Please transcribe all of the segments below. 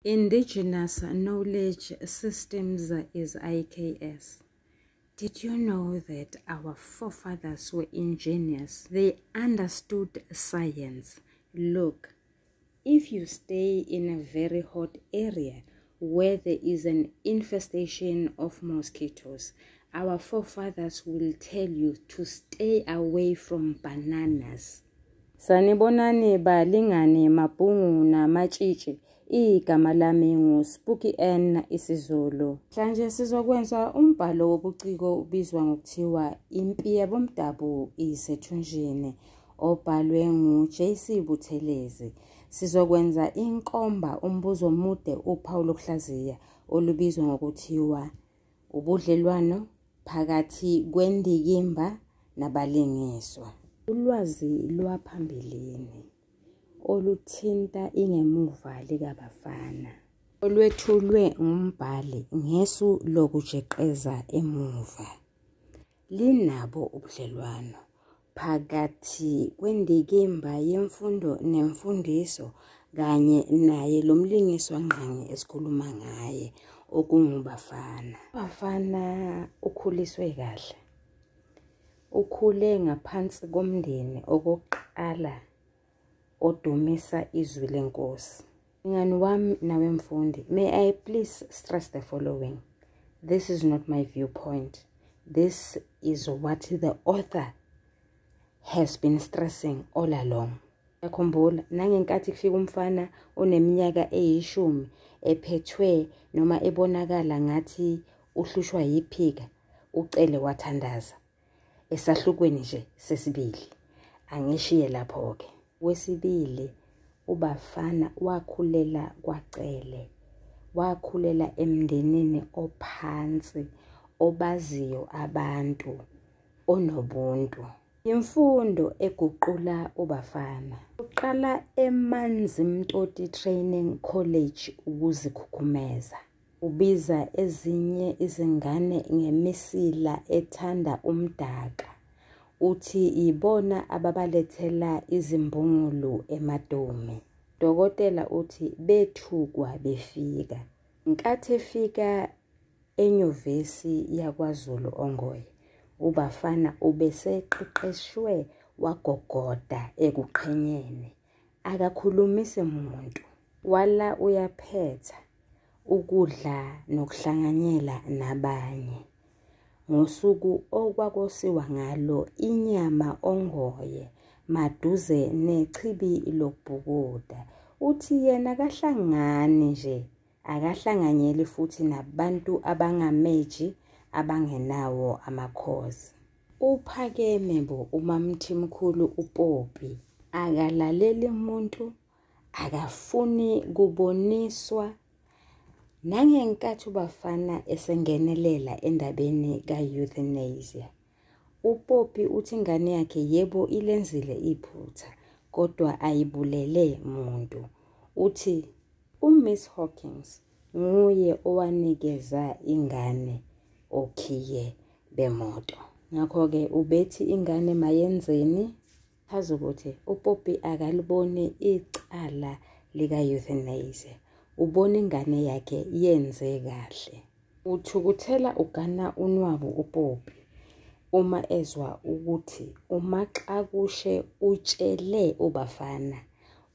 Indigenous Knowledge Systems is IKS. Did you know that our forefathers were ingenious? They understood science. Look, if you stay in a very hot area where there is an infestation of mosquitoes, our forefathers will tell you to stay away from bananas. Sanibonani balingani mabhungu namatshitshi. Igama lami nguSpooky N isiZulu. Namhlanje sizokwenza umbhalo wobuciko ubizwa ngokuthiwa Impi Yabomdabu Isethunjini obhalwe ngu-JC Buthelezi. Sizokwenza inkomba umbuzo omude uphawu lokuhlaziya olubizwa ngokuthiwa ubudlelwano phakathi kwendikimba nabalingiswa. Ulwazi lwaphambilini oluthinta ingemuva likaBafana olwethulwe ngumbhali ngesu lokujeqeza emuva linabo ubudlelwano phakathi kwendikimba yemfundo nemfundiso kanye naye lo mlingiswa ngqangi esikhuluma ngaye okunguBafana. Bafana ukhuliswe kahle. Ukhule ngaphansi komndeni okokuqala odumisa izwi lenkosi. Mngani wami nawe mfundi, may I please stress the following. This is not my viewpoint. This is what the author has been stressing all along. Yakhumbula nangenkathi kufika umfana oneminyaka eyishumi ephethwe noma ebonakala ngathi uhlushwa yiphika, ucele wathandaza. Esahlukweni nje sesibili. Angishiye lapho-ke. Wesibili, uBafana wakhulela kwaCele. Wakhulela emndenini ophansi, obaziyo abantu, onobuntu. Imfundo eguqula uBafana. Uqala eManzimtoti Training College ukuzikhukhumeza. Ubiza ezinye izingane ngemisila ethanda umdaka. Uthi ibona ababalethela izimbungulu emadomi. Dokotela uthi bethukwa befika. Nkathi efika enyuvesi yakwaZulu Ongoye, uBafana ubeseqeqeshwe wagogoda ekuqhenyeni. Akakhulumisi muntu. Wala uyaphetha ukudla nokuhlanganyela nabanye. Ngosuku okwakosiwa ngalo inyama Ongoye maduze nechibi lokubhukuda. Uthi yena akahlangani nje, akahlanganyeli futhi nabantu abangameji abangenawo amakhosi. Uphakeme bo uMamthimkhulu uPopi, akalaleli muntu, akafuni kuboniswa. Nangenkathi uBafana esengenelela endabeni ka-euthanasia, uPopi uthi ingane yakhe yebo ilenzile iphutha kodwa ayibulele muntu. Uthi uMiss Hawkins nguye owanikeza ingane okhiye bemoto. Ngakho-ke ubethi ingane mayenzeni? Chaza ukuthi uPopi akaliboni icala lika-euthanasia. Ubona ingane yakhe yenze kahle. Uthukuthela ugana unwabu uPopi uma ezwa ukuthi uMaxakushe utshele uBafana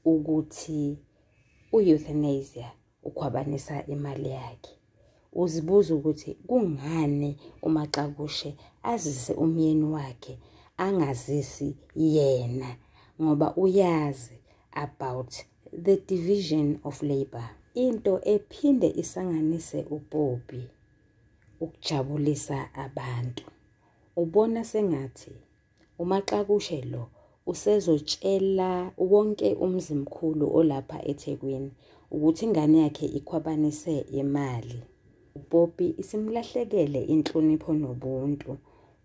ukuthi u-euthanasia ukhwabanisa imali yakhe. Uzibuza ukuthi kungani uMaxakushe azise umyeni wakhe angazisi yena ngoba uyazi about the division of labor. Into ephinde isanganise uPopi ukujabulisa abantu. Ubona sengathi uMaxakushe lo usezotshela wonke umzimkhulu olapha eThekwini ukuthi ingane yakhe ikhwabanise imali. uPopi isimlahlekele inhlonipho nobuntu.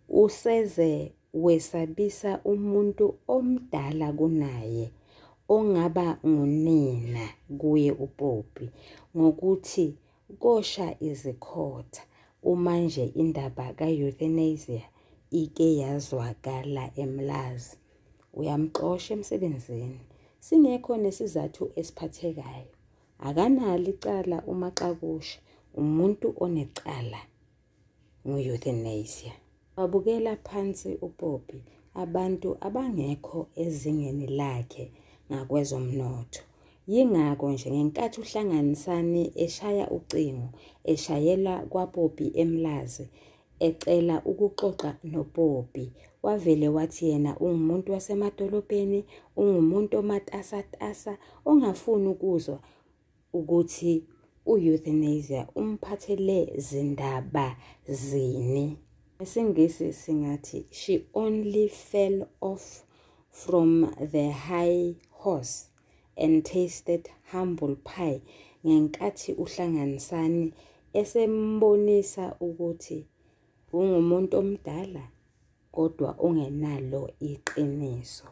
Useze wesabisa umuntu omdala kunaye ongaba ngunina kuye uPopi ngokuthi kosha izikhotha uma nje indaba ka-euthanasia ike yazwakala eMlazi. Uyamxosha emsebenzini singekho nesizathu esiphathekayo. Akanalo icala uMaXakushe, umuntu onecala ngu-euthanasia. Wabukela phansi uPoppy abantu abangekho ezingeni lakhe ngakwezomnotho. Yingakho nje ngenkathi uHlanganisani eshaya ucingo eshayela kwaPoppy eMlazi ecela ukuxoxa noPoppy, wavele wathi yena ungumuntu wasemadolobheni, ungumuntu omatasatasa ongafuni ukuzwa ukuthi u-euthanasia umphathele zindaba zini. NgesiNgisi singathi she only fell off from the high horse and tasted humble pie ngenkathi uHlanganisani esembonisa ukuthi ungumuntu omdala kodwa ongenalo iqiniso.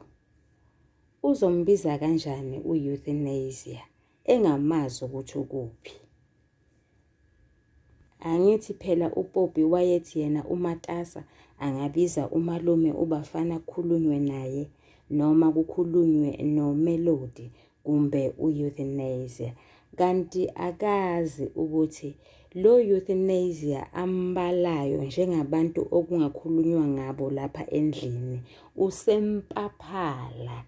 Uzombiza kanjani u-euthanasia engamazi ukuthi ukuphi? Angithi phela uPoppy wayethi yena umatasa angabiza umalume uBafana kukhulunywe naye noma kukhulunywe noMelody kumbe u-euthanasia. Kanti akazi ukuthi lo euthanasia ambalayo njengabantu okungakhulunywa ngabo lapha endlini usempaphala.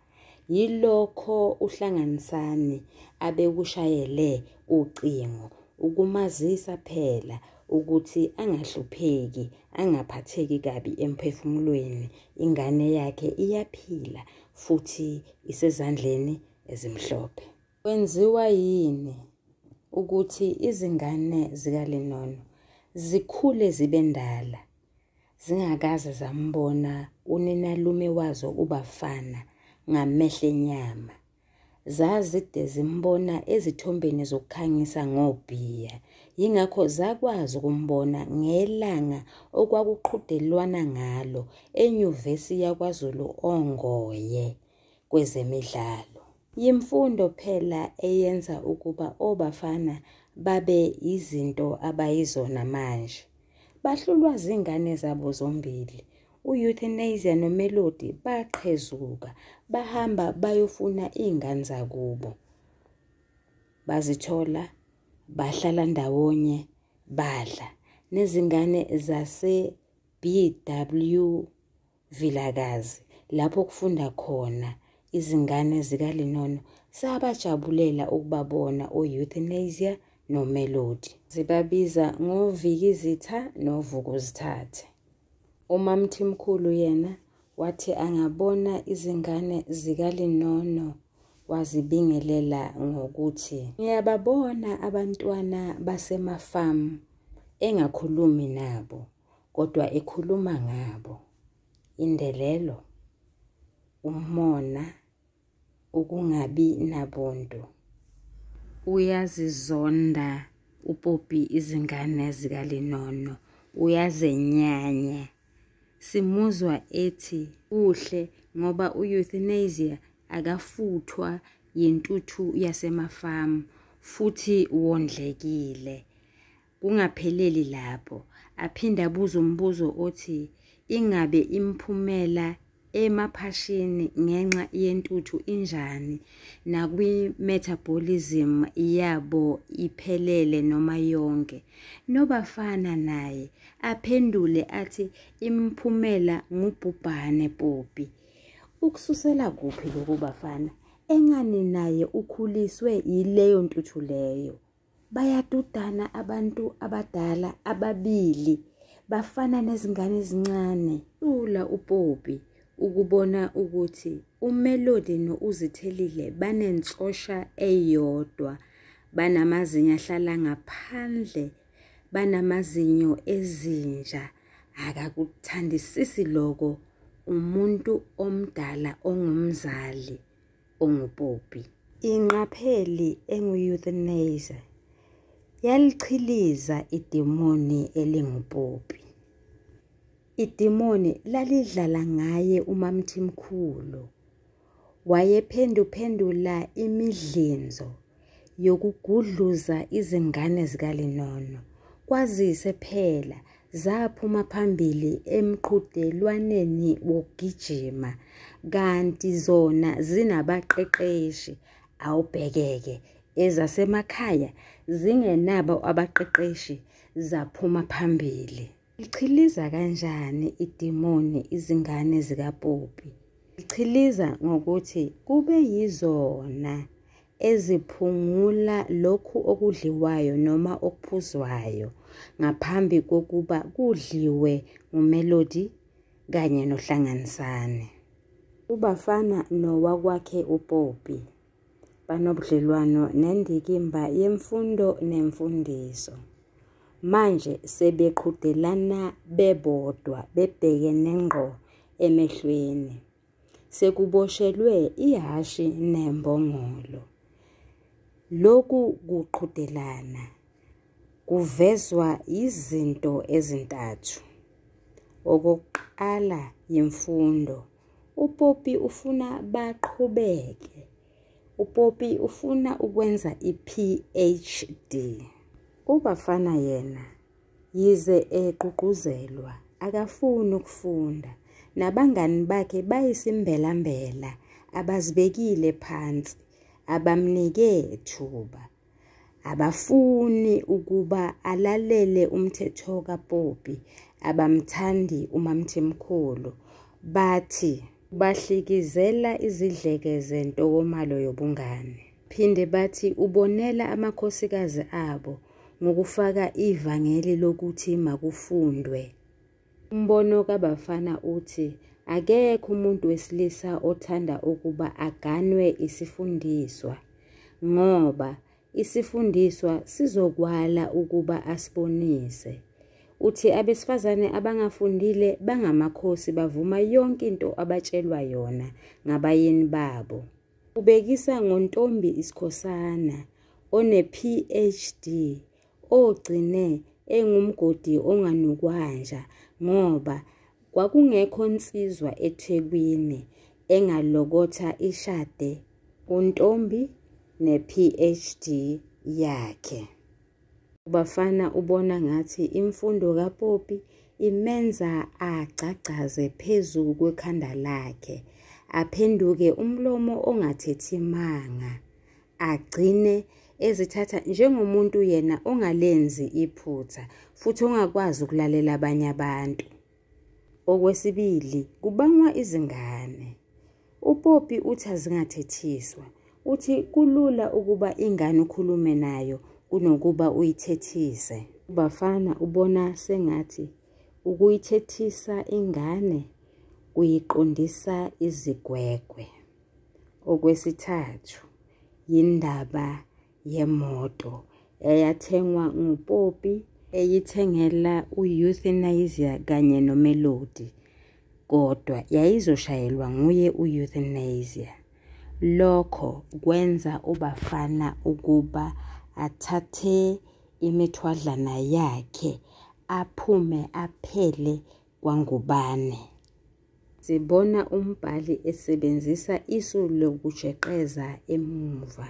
Yilokho uHlanganisani abekushayele ucingo ukumazisa phela ukuthi angahlupheki, angaphatheki kabi emphefumulweni, ingane yakhe iyaphila futhi isezandleni ezimhlophe. Kwenziwa yini ukuthi izingane zikaLinono zikhule zibe ndala zingakaze zambona uninalume wazo uBafana ngamehlo enyama? Zazide zimbona ezithombeni zokukhangisa ngobhiya, yingakho zakwazi ukumbona ngelanga okwakuqhudelwana ngalo enyuvesi yakwaZulu oNgoye kwezemidlalo. Yimfundo phela eyenza ukuba obafana babe izinto abayizona manje. Bahlulwa zingane zabo zombili, u-Euthanasia noMelody baqhezuka bahamba bayofuna iy'ngane zakubo. Bazithola, bahlala ndawonye, badla nezingane zase-BW Vilakazi lapho kufunda khona izingane zikaLinono sabajabulela ukubabona o-Euthanasia noMelody. Zibabiza ngoVikizitha noVukuzithathe. UMaMthimkhulu yena wathi angabona izingane zikaLinono wazibingelela ngokuthi ngiyababona abantwana basemafamu engakhulumi nabo kodwa ekhuluma ngabo. Indelelo, umona, ukungabi nabuntu. Uyazizonda uPoppy izingane zikaLinono, uyazenyanya. Simuzwa ethi kuhle ngoba u-euthanasia akafuthwa yintuthu yasemafamu futhi wondlekile. Kungapheleli lapho, aphinde abuze umbuzo othi ingabe imiphumela emaphashini ngenxa yentuthu injani nakwi-metabolism yabo iphelele noma yonke. NoBafana naye aphendule athi imiphumela ngubhubhane Poppy. Ukususela kuphi lokhu Bafana? Engani naye ukhuliswe yileyo ntuthu leyo. Bayadudana abantu abadala ababili bafana nezingane ezincane. Ula uPoppy ukubona ukuthi uMelody no-Uzithelile banensosha eyodwa, banamazinyo ahlala ngaphandle, banamazinyo ezinja. Akakuthandisisi loko umuntu omdala ongumzali onguPoppy. Ingqapheli engu-euthanasia yalichiliza idimoni elinguPoppy. Idimoni lalidlala ngaye uMaMthimkhulu. Wayephenduphendula imidlinzo yokugudluza izingane zikaLinono. Kwazise phela zaphuma phambili emqhudelwaneni wokugijima kanti zona zinabaqeqeshi. Awubhekeke Ezasemakhaya zingenabo abaqeqeshi zaphuma phambili. Lichiliza kanjani idimoni izingane zikaPopi? Lichiliza ngokuthi kube yizona eziphungula lokhu okudliwayo noma okuphuzwayo ngaphambi kokuba kudliwe nguMelody kanye noHlanganisani. UBafana nowakwakhe uPopi banobudlelwano nendikimba yemfundo nemfundiso. Manje sebeqhudelana bebodwa bebhekene ngqo emehlweni. Sekuboshelwe ihhashi nembongolo. Lokhu kuqhudelana kuvezwa izinto ezintathu. Okokuqala yimfundo. UPopi ufuna baqhubeke. UPopi ufuna ukwenza i-PhD. UBafana yena yize egqugquzelwa akafuni ukufunda. Nabangani bakhe bayisimbelambela abazibekile phansi abamnike thuba. Abafuni ukuba alalele umthetho kaPopi, abamthandi uMamthimkhulu. Bathi bahlikizela izidleke zentokomalo yobungane. Phinde bathi ubonela amakhosikazi abo ngokufaka ivangeli lokuthi makufundwe. Umbono kaBafana uthi akekho umuntu wesilisa othanda ukuba aganwe isifundiswa ngoba isifundiswa sizokwala ukuba asibonise. Uthi abesifazane abangafundile bangamakhosi bavuma yonke into abatshelwa yona ngabayeni babo. Ubekisa ngoNtombi Sikhosana one-PhD ogcine engumgodi onganukwanja ngoba kwakungekho nsizwa eThekwini engalokotha ishade uNtombi ne-PhD yakhe. UBafana ubona ngathi imfundo kaPopi imenza agcagcaze phezu kwekhanda lakhe, aphenduke umlomo ongathethi manga, agcine ezithatha njengomuntu yena ongalenzi iphutha futhi ongakwazi ukulalela abanye abantu. Okwesibili, kubangwa izingane. UPopi uthi azingathethiswa. Uthi kulula ukuba ingane ukhulume nayo kunokuba uyithethise. UBafana ubona sengathi ukuyithethisa ingane kuyiqondisa izigwegwe. Okwesithathu, yindaba yemoto eyathengwa nguPopi eyithengela u-Euthanasia kanye noMelody, kodwa yayizoshayelwa nguye u-Euthanasia. Lokho kwenza uBafana ukuba athathe imithwadlana yakhe aphume aphele kwaNgubane. Sibona umbhali esebenzisa isu lokujeqeza emuva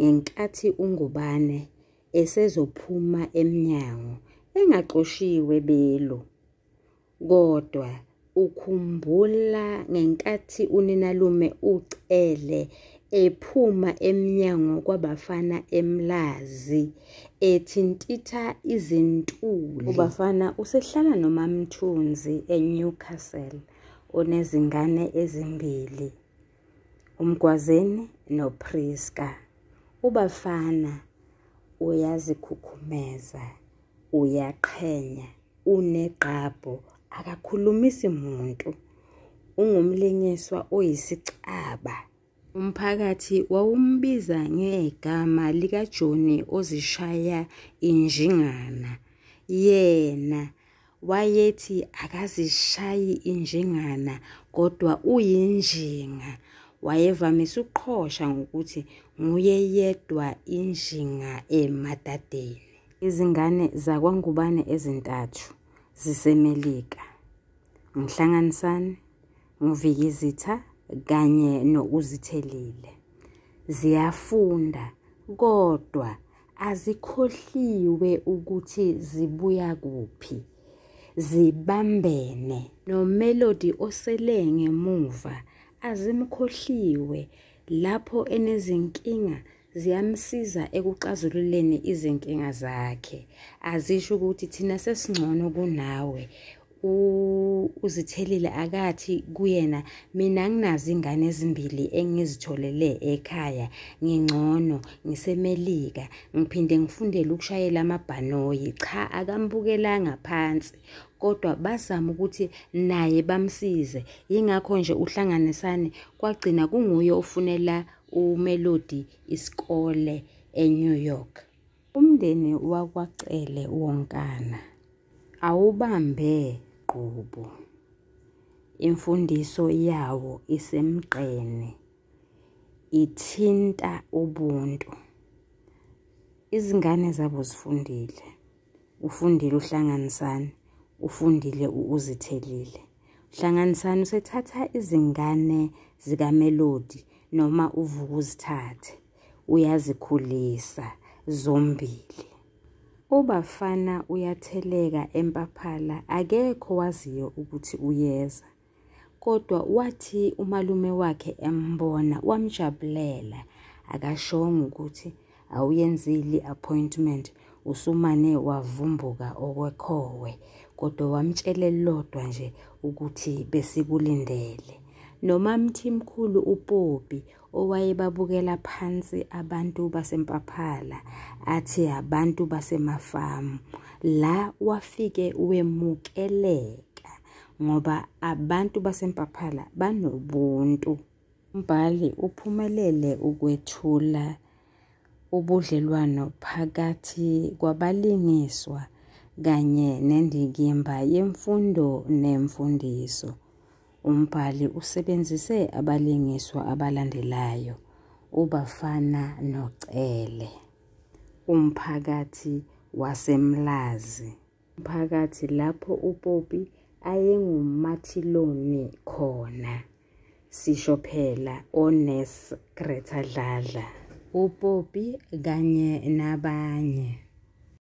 ngenkathi uNgubane esezophuma emnyango engaxoshiwe belu. Kodwa ukhumbula ngenkathi uninalume uCele ephuma emnyango kwaBafana eMlazi ethintitha izintuli. UBafana usehlala noMaMthunzi eNewcastle onezingane ezimbili, uMgwazeni noPriska. UBafana uyazikhukhumeza, uyaqhenya, unegqabho, akakhulumisi muntu. Ungumlingiswa oyisicaba. Umphakathi wawumbiza ngegama likaJohnny ozishaya injingana. Yena wayethi akazishayi injingana kodwa uyinjinga. Wayevamise ukuqhosha ngokuthi nguye yedwa injinga emadadeni. Izingane zakwaNgubane ezintathu ziseMelika. NguHlanganisani, nguVikizitha kanye no-Uzithelile. Ziyafunda kodwa azikhohliwe ukuthi zibuya kuphi. Zibambene noMelody osele ngemuva azimkhohliwe lapho enezinkinga ziyamsiza ekuxazululeni izinkinga zakhe. Azisho ukuthi thina sesingcono kunawe. Uzithelile akathi kuyena mina nginazo ingane ezimbili engizitholele ekhaya, ngingcono ngiseMelika, ngiphinde ngifundele ukushayela amabhanoyi. Cha, akambukelanga phansi, kodwa bazama ukuthi naye bamsize. Yingakho nje uHlanganisani kwagcina kunguye ofunela uMelody isikole eNew York. Umndeni wakwaCele wonkana awubambe gqubu, imfundiso yawo isemgqeni, ithinta ubuntu. Izingane zabo zifundile, ufundile uHlanganisani, ufundile uZithelile. Hlanganisani usethatha izingane zikaMelody noma uVukuzithathe, uyazikhulisa zombili. UBafana uyatheleka eMpaphala, akekho waziyo ukuthi uyeza. Kodwa wathi umalume wakhe embona wamjabulela, akashongo ukuthi awuyenzile i-appointment, usumane wavumbuka okwekhowe, kodwa wamtshela elilodwa nje ukuthi besikulindele. NoMaMthimkhulu uPopi owayebabukela phansi abantu baseMpaphala athi abantu basemafamu, la wafike wemukeleka ngoba abantu baseMpaphala banobuntu. Umbhali uphumelele ukwethula ubudlelwano phakathi kwabalingiswa kanye nendikimba yemfundo nemfundiso. Umbhali usebenzise abalingiswa abalandelayo, uBafana noCele, umphakathi waseMlazi, umphakathi lapho uPopi ayengumathiloni khona, sisho phela oNurse Greta Dladla, uPopi kanye nabanye.